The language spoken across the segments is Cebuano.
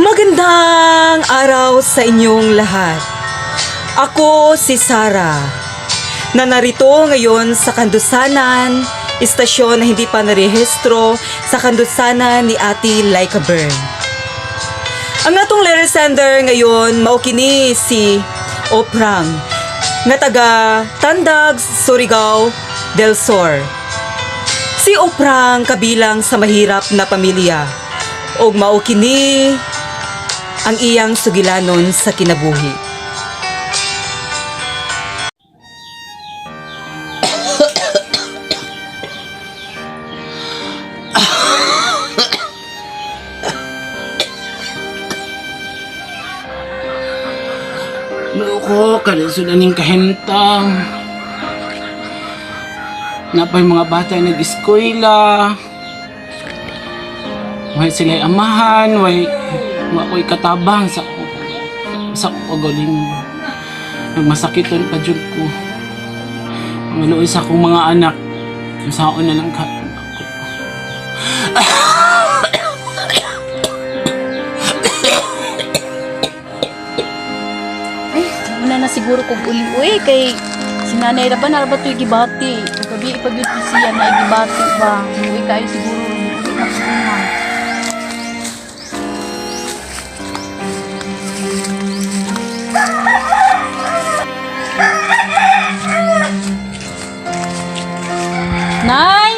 Magandang araw sa inyong lahat. Ako si Sara, na narito ngayon sa Kandusanan, istasyon na hindi pa narehistro sa Kandusanan ni Ate Laika Bern. Ang atong letter sender ngayon mao kini si Oprang nga taga Tandag, Surigao del Sur. Si Oprang kabilang sa mahirap na pamilya ug mao kini ang iyang sugilanon sa kinabuhi. Loko, kalisod aning kahimtang. Napay mga bata nag-eskwela. Way sila'y amahan, way wa ko'y katabang sa kagaling. Nagmasakiton pa jud ko. Ang luoy sa akong mga anak. Saon na lang ka. Ako. Ay, muna na siguro kog uli uy kay si nanay ra ba nara ba to'y gibati. Kagabi ipagyud ko siya na gibati ba. Uwi kayo siguro uli na ko nga. Nay!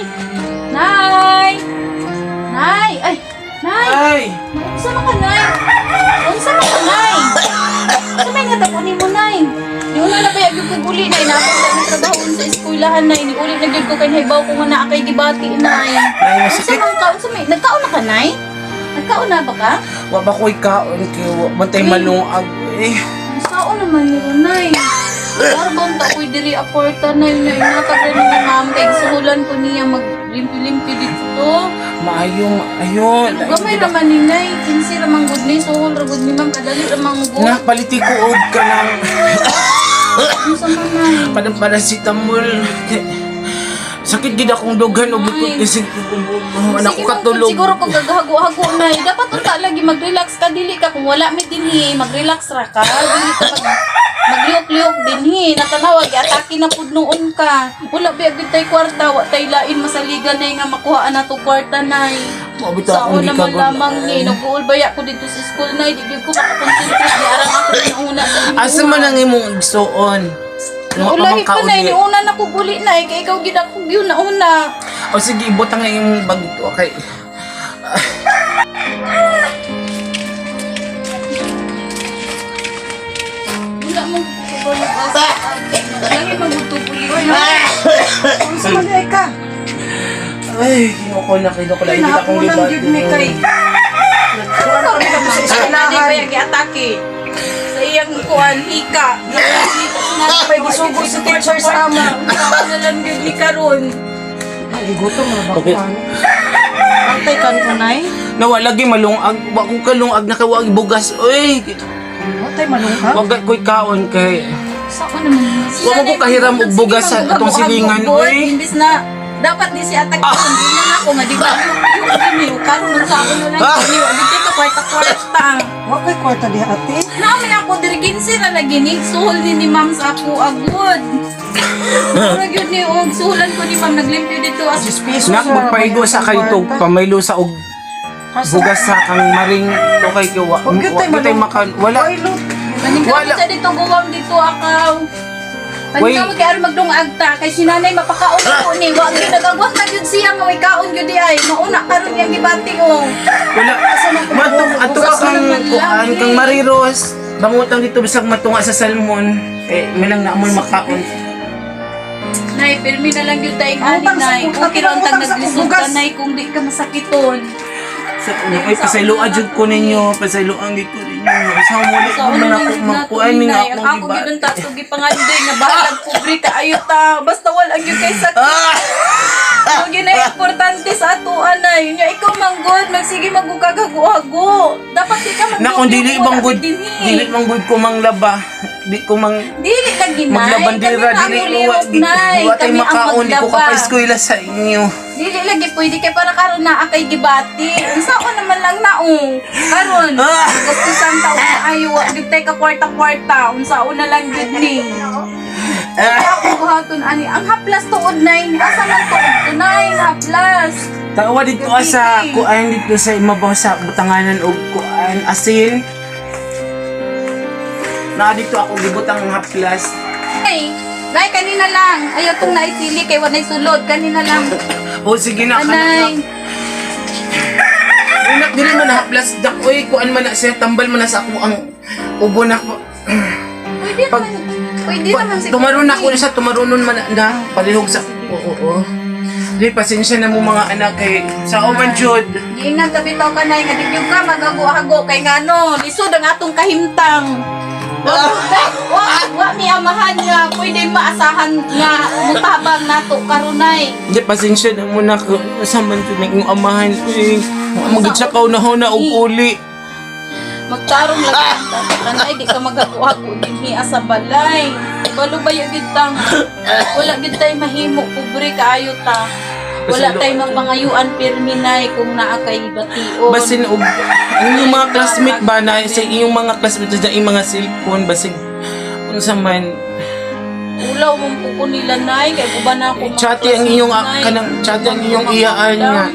Nay! Nay! Ay! Nay! Ay! Unsa man ka, Nay? Unsa man ka, Nay? Unsa may nga dako nimo, Nay? Niuna na ba gyud kog uli nay napon sa imong trabaho sa eskwelahan nay niuli na gyud ko kay hibaw ko nga naa kay gibati nay. Nay, Unsa masakit. man ka? Unsa may nagkaon na ka, Nay? Nagkaon na ba ka? Wa ba ko'y kaon kay wa man tay malungag eh. Unsaon naman ni Nay? Arbon ta ko'y diri aporta nay nay natagan ni ma'am kay suhulan ko niya maglimpyo-limpyo dito. Maayo, maayo. Gamay raman ni Nay, 15 ra man gud ni suhol ra gud ni ma'am kadali ra man gud. Nak, paliti ko og ka ng Unsa man nay? parang paracetamol. Sakit gid akong dughan og likod kasi wala ko Sige, ma'am, katulog. Siguro kung gaghago-hago na, eh, dapat unta lagi mag-relax ka dili ka kung wala mi dinhi, mag-relax ra ka. Dili ka magliyok-liyok dinhi, natanawa giatake na pud noon ka. Wala ba gyud tay kwarta, wa tay lain masaligan nay nga makuhaan na to kwarta nay. Mao bitaw Sa akong una man gikagon. lamang ni, nag-uul baya ko dito sa school nay, di gyud ko makakonsentrate di arang ako na sa inyo. Asa man ang imong igsuon? Wa pa man Ulahi pa nay, kauli. niuna na ko guli nay, kay ikaw gid ako gyud nauna. O sige, ibutang ang imong bag dito. Okay. Wala mo kabalo asa. Lagi magutubuli. Unsa man diay ka? Ay, kinoko na kinoko na. Hindi akong Nahapunan gibati. gyud mi kay Kuan kami dito sa Nanay eskwelahan. pa yung giatake. Sa iyang kuan, hika. May gisugo sa teacher sa ama. Ako na lang gyud ni karon. Ay, gutom na ba Okay. ko? Antay kan ko nay. Nawa lagi malungag. Wa ko kalungag nakawag bugas. Uy, Antay malungha. wag ko'y kaon kay Sa ako naman. Wa mo ko kahiram og bugas sa atong silingan, oy. Imbis na dapat di siya atake sundin ako nga di ba yung gini karon sa ako na lang gini wa gid ka kwarta kwarta. Wa koy kwarta diha ate. Namin ako diri 15 ra lagi ni suhol ni ma'am sa ako agud. Mura gyud ni og suhulan ko ni ma'am naglimpyo dito as Piso Nak magpaigo sa kay to pamaylo sa og bugas sa kang maring to kay wa Wag gyud tay wa tay malungag. makan wala. Kaning Wala. sa dito guwam dito akaw. Way. Paningaw kay aron magdungag ta kay si nanay mapakaon ko ni wa gyud nagagwas na gyud siya nga way kaon gyud di ay mauna karon iyang gibati oh. Wala. Matong ato ka kang kuan kang mariros. Bangutang dito bisag matunga sa salmon. Eh, milang na amoy makaon. Nay, pirmi na lang gyud tayong ani Utang sa nay. Okay ra ang utang tag sa naglisod ka bugas. nay kung di ka masakiton. Sa ay pasayloa jud ko ninyo, pasayloan gid ko ninyo. Sa mo Sa ko una man na ako gyud nato makuan ni ning nay. akong Ang ako gyud giba. ang tato gipangandoy nga bahalag pobre kaayo ta. Basta wala gyud kay sakit. Ang gyud na importante sa ato anay. Nya ikaw manggod, magsige magugagago-hago. Dapat di ka mag Na kung dili bang good, dili bang good ko manglaba. Di ko mang Dili ka ginay. maglabandera Kami dili ang wa mulirok, nay. wa tay Kami ang makaon di ko maglaba. kapaeskwela sa inyo. Dili lagi pwede kay para karon naa kay gibati. Unsa ko naman lang na tao. Karon, gustusan ta og maayo, wa gyud tay ka kwarta-kwarta, unsa una lang gyud ni. Kaya ako buhaton ani ang haplas tuod, Nay. Asa man tuod to, Nay, haplas? Tawa dito sa kuan dito sa imabaw sa butanganan og kuan asin. Na dito ako gibutang ang haplas. Ay, Nay, kanina lang. Ayaw tong naisili kay wa nay sulod. Kanina lang. O sige na kana. Anay. Unak dili man haplas dak oy, kuan man na siya, tambal man na sa ako ang ubo na ko. Pwede naman. Pwede naman siguro. Tumaron ako na siya, tumaronon man na, na palihog sa oo oo. Di pasensya na mo mga anak kay sa oman jud. Giingnan ka bitaw ka, Nay, nga di gyud ka magago-hago kay ngano lisod ang atong kahimtang. Wa wa wa mi amahan nga pwede maasahan nga mutabang nato karunay. Di pasensya na mo na sa man jud ng imong amahan eh. Magid siya kaunahon na og uli. Magtarong lang ta kanay, di ka magago-hago dinhi sa balay. Balo ba yung gid tang wala gid tay mahimo, pobre kaayo ta. Wala tay mapangayuan pirmi, Nay, kung naa kay bation. Basin og ang inyong mga classmate ba na sa inyong mga classmate sa inyong mga cellphone basig unsa man. Ulaw mong puko nila, Nay, kay uban na ako mga Chatty ang inyong classmate, Nay. Kanang chatty ang inyong iyaan nga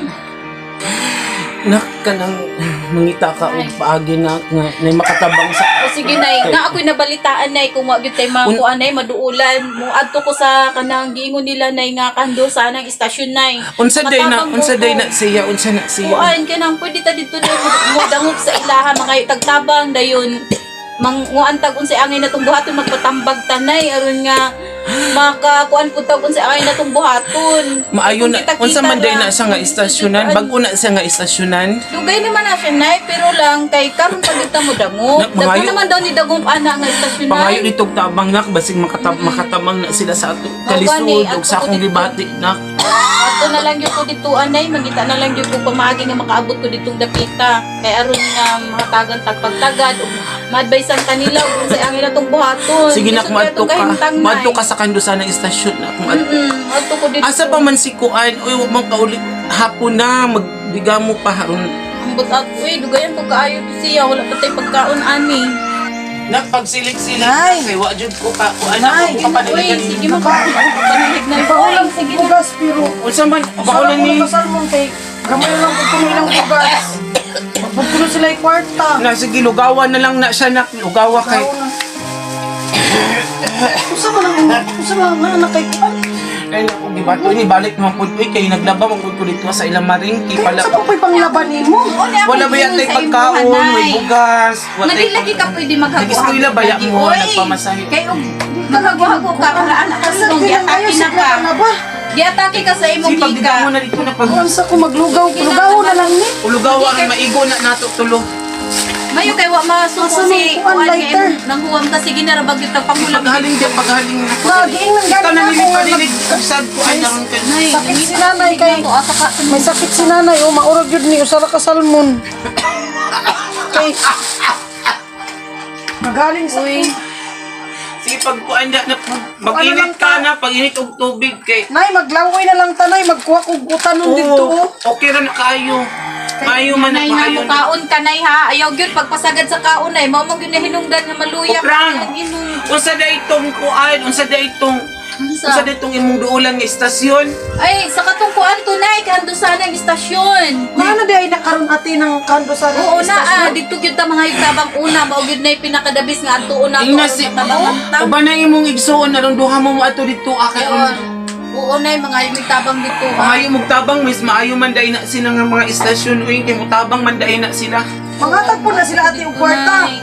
nak kanang mangita ka og paagi na nga nay makatabang sa O sige, Nay, na ako'y nabalitaan, Nay, kung wa gyud tay makuan, Nay, maduulan mo adto ko sa kanang giingon nila, Nay, nga kando sa nang istasyon, Nay. Unsa day na Matabang unsa mo day ko. na siya, unsa na siya? Kuan kanang pwede ta didto, Nay, mo dangop sa ilaha mga tagtabang dayon manguan tag unsay angay natong buhaton, magpatambag ta, Nay, aron nga makakuan pud tag unsay angay natong buhaton. Maayo na Kung kita-kita unsa man day ra. na siya nga istasyonan, bag-o na siya nga istasyonan. Dugay naman na siya, Nay, pero lang kay karon pag kita mo dangop. Nak, mangayo- Daghan naman daw ni dagong ana nga istasyonan. Pangayo dito og tabang nak basig makatabang na sila sa ato kalisod gani, og sa ato akong dito. gibati nak. Ato na lang yung ko dito, anay, mangita na lang yung ko pamaagi nga makaabot ko ditong dapita. Kay aron nga mahatagan tagpagtagad ug maadvisean kanila ug unsay ang ila tong buhaton. Sige nak, Lisod kaya maadto tong ka. kahimtang, Nay. Maadto ka sa kandusan ng istasyon na kung adto. Adto ko dito. Asa pa man si Kuan, uy, wag mong kauli. Hapon na, magdigamo pa haron. Ambot at uy, dugayan ko kaayo to siya, wala pa tay pagkaon ani. Nak, pagsilik sila. Nay! Kay wa jud ko pa kuan Nay! ako Uy, kapanigan. sige mo pa. Panilig na. Uy, Paulang sige na. bugas pero Unsa man sarap baolan ko ni na salmon kay gamay lang ko puno ilang bugas. Magpuno sila yung kwarta. Na sige, lugawan na lang na siya nak, lugawa kay. Tao na. Usa man ang usa man ang anak kay kuan. Ay nako, gibato ni balik man pud uy kay naglaba man pud ko dito sa ilang maringki Kay pala. usa pa po'y panglaban nimo. Wala ba yan tay pagkaon, may bugas, Nga wala di lagi ka pwede maghago-hago. Nag-eskwela ba ya lagi, mo, oy. nagpamasahe? Kay og maghago-hago ka para anak ka Asa nung di lang ayo giatake na sigla ka. na ba? Giatake ka sa imong Sige, pagdiga hika. mo na dito na pag Unsa ko maglugaw, lugaw na lang ni. ulugawa ang maigo na nato tulo. Mayo kay wa masuko Asa si man kuan, kuan kay lighter? nang huwam ka, sige na ra bagyot ang pangulam. Paghaling di paghaling na. Nagiing nang Ikaw gani na ako nili nga panilig sad ko ay naron kay. Nay, Sakit si nanay kay ko asa ka. may sakit si nanay oh, maurag yun ni usa ra ka salmon. Kay magaling sa Uy, Sige, pagkuan na na pag-init lang ka na, pag-init og tubig kay. Nay, maglaway na lang tanay, magkuha kog utanon dito oh. Okay ra na kaayo. Maayo man na Nay na kaayo. mo kaon ka, Nay, ha. Ayaw gyud pagpasagad sa kaon, nay. Mao mo gyud nahinungdan nga maluya ka. Uprang. Ang inong Unsa da itong kuan, unsa da itong Unsa? unsa da itong imong duolan nga istasyon? Ay, sa katong kuan to, Nay, kando sana ang istasyon. Maano di ay nakaron ate ng kando sa Oo na ah, dito gyud ta mga tabang una, mao gyud nay pinakadabis nga adto una Ingna si Uban na imong igsuon aron duha mo moadto dito ah, kay aron Oo nay, mga yung tabang dito. Ah. maayo mugtabang mas maayo man dai na sila nga mga istasyon uy kay mutabang man dai na sila. Mangatag po na sila ate og kwarta. Nay.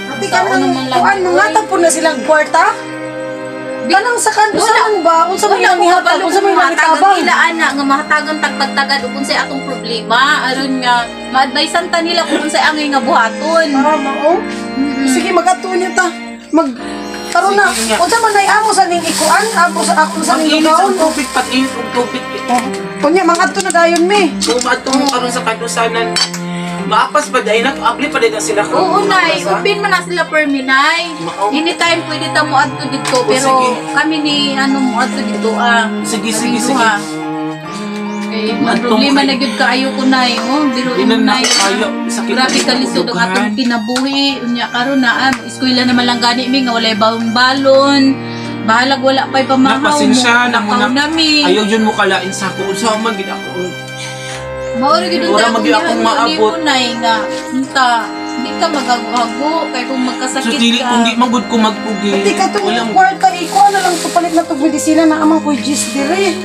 Ate Sao kanang naman lang, kuan uy. mangatag po na sila og kwarta. Kanang sa kando Wala. sa lang ba? Unsa man Wala ilang ko ihatag, kabalo unsa man kung ilang mahatagan itabang? nila ana nga mahatagan tagpagtagad ug unsay atong problema aron nga maadvisean ta nila kung unsay angay nga buhaton. Para mao. Sige magadto niya ta. Mag karon na. Sige nga. Unsa man nay amo sa ning ikuan, amo sa ako sa ning Pag-init sa lugawon. tubig, pag-init og tubig. Oh, Kunya mangadto na dayon mi. So maadto mo karon sa kandusanan. Maapas ba dai na abli pa dai na sila karon. Oo nay, Sa? open man na sila permi, Nay. Mao. Anytime pwede ta mo adto dito O, pero sige. kami ni ano mo adto dito ah. Sige, Kami sige, sige. duha. Kay Kay Maadtong problema kay- na gyud kaayo ko, Nay. Oh, biro Di na mo, Nay. nako kaya. Sakit Grabe na kalisod ang dughan. atong kinabuhi. Unya karon na eskwela naman lang gani mi nga walay bawang balon. Bahalag wala pa'y pamahaw mo. Napasensya na mo Lakaw na. nami. Ayaw yun mo kalain sa ako. Unsa man gid ako. Mao ra gyud Wala unta akong magyud akong gihango maabot. nimo, Nay, nga unta di ka magago kay kung So magkasakit dili ka. kung di man gud ko magpugi. Pati ka itong Walang kwarta, ikuha na lang to palit na tog medisina na amang ko gis dire.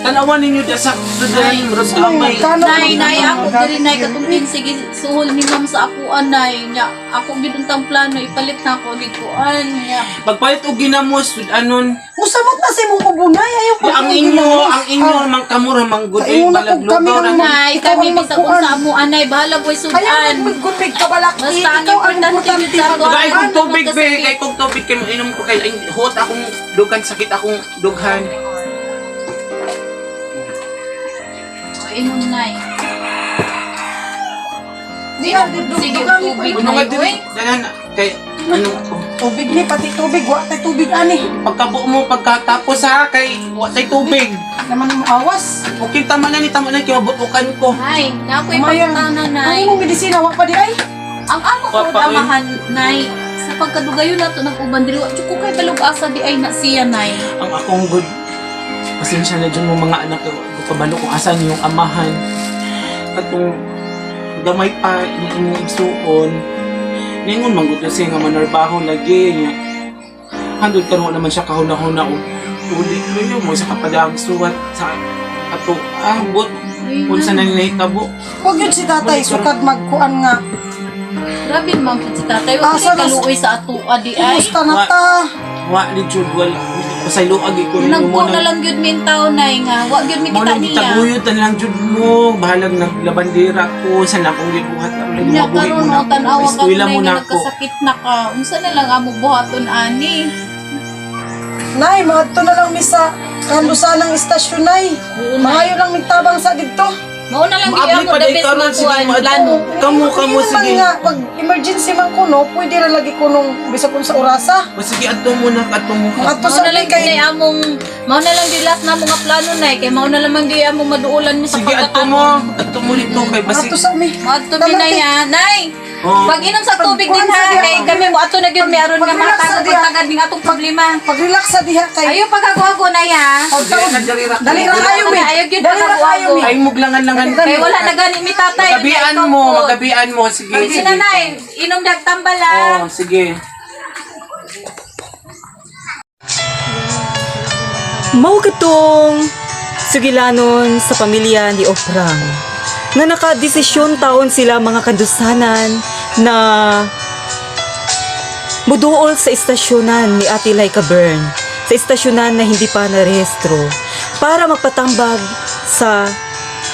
Tanawan ninyo da sa sudan murag gamay. Magkano Nay, man nay, ang ako mga diri, Nay, gamit katong diri? 15 sige suhol ni ma'am sa akuan, Nay. Nya ako gyud untang plano ipalit na ako gikuan nya. Pagpalit og ginamos anon. Musamot na sa imong ubunay, ayaw pa. Ang inyo, ang inyo mang kamura mang gud Kaingon na kung kami balaglugaw ang na. Nay, Ikaw kami ang bisag magkuan. unsa amo anay, bahala boy Ayaw sudan. nagmagupig ka balak. Basta ang Ikaw ang importante importante. yun sa ato. Kay kong Ano, tubig be, magkasakit. kay kong tubig kay inom ko kay ay, hot akong dughan, sakit akong dughan. Inom, Nay. Di ah, Sige, dugang tubig. Ano nga Nay, diri oy. danan kay ano ko. Tubig ni, pati tubig. Wa tay tubig ani. Pagkabo mo pagkatapos ha kay wa tay tubig. Naman mo awas. Okay, tama na ni, tama na kay mabutukan ko. Nay, na ako'y Maya, pangutana, ang Nay. imong medisina wa pa di ay. Ang amo ko Wa pa, oy. amahan, Nay, sa pagkadugayon nato ng uban diri, wa jud ko kay balog asa di ay na siya, Nay. Ang akong good, pasensya na dyan mo mga anak ko, kabalo kung asan yung amahan. Katong gamay pa yung inyong igsuon, ningon man gud siya nga manarbaho lagi niya. Handod karon wala man siya kahuna-huna og uli luyo mo sa kapadang suwat sa ato ah but unsa na nahitabo. Huwag yun si tatay, sukad magkuan nga. Grabe man pud si tatay, wa Asa kay na- kaluoy sa atoa di ay. Kumusta na ta? Wa ni jud wala pasaylo agi ko ninyo mo Nagko na lang gyud min taw, Nay, nga wa gyud mi mo kita nang niya. gitaguyod na lang jud mo, bahalag naglabandera ko sa akong gibuhat ang lagi Nya mabuhi karon mo na o tan-awa ako ka, eskwela Nay, mo nga na ako. nagkasakit na ka. Unsa na lang amo buhaton ani? Nay, maadto na lang mi sa kandusanang istasyon, nay. Oo, Nay. Maayo lang migtabang sa didto. Mao na lang gyud Maabli amo pa the day best karon, nga sige, kuan maadto. plano. Kamo, kamo, Hindi naman sige. nga, pag emergency man kuno, pwede ra lagi kunong bisag unsa orasa. O sige, adto mo na, adto mo ka. Adto Mao sa na lang kay gyud nay among mao na lang gyud last na mga plano, Nay, kay mao na lang man gyud among maduolan mi sa Sige, adto mo. Adto mo dito kay basig. Adto sa mi. Maadto mi, Nay, ha. Nay, Oh. pag inom sa tubig din Pagkuhan ha, sa diha. kay kami mo ato na gyud mi aron nga Pag-relax sa matagad diha. tagad ning atong problema. Pag-relax sa diha kay Ayo paghago-hago, Nay, ha. Dali ra. Dali ra kayo mi. Ayaw gyud Dali ra kayo mi. Ay muglangan-langan. Kay wala na gani mi tatay. Magabian mo, magabian mo. Sige, Sige sige. na, Nay, inom dag tambal ha. Oh, sige. Mao katong sugilanon sa pamilya ni Oprang nga nakadesisyon taon sila, mga kandusanan, na muduol sa istasyonan ni Ate Laika Bern, sa istasyonan na hindi pa narehistro, para magpatambag sa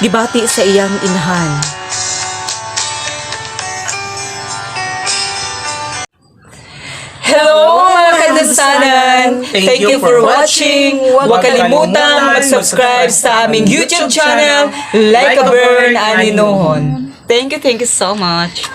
gibati sa iyang inahan. Hello, mga kandusanan! Thank you for watching! Huwag kalimutang mag-subscribe sa aming YouTube channel, Like a Burn Aninohon. Thank you so much.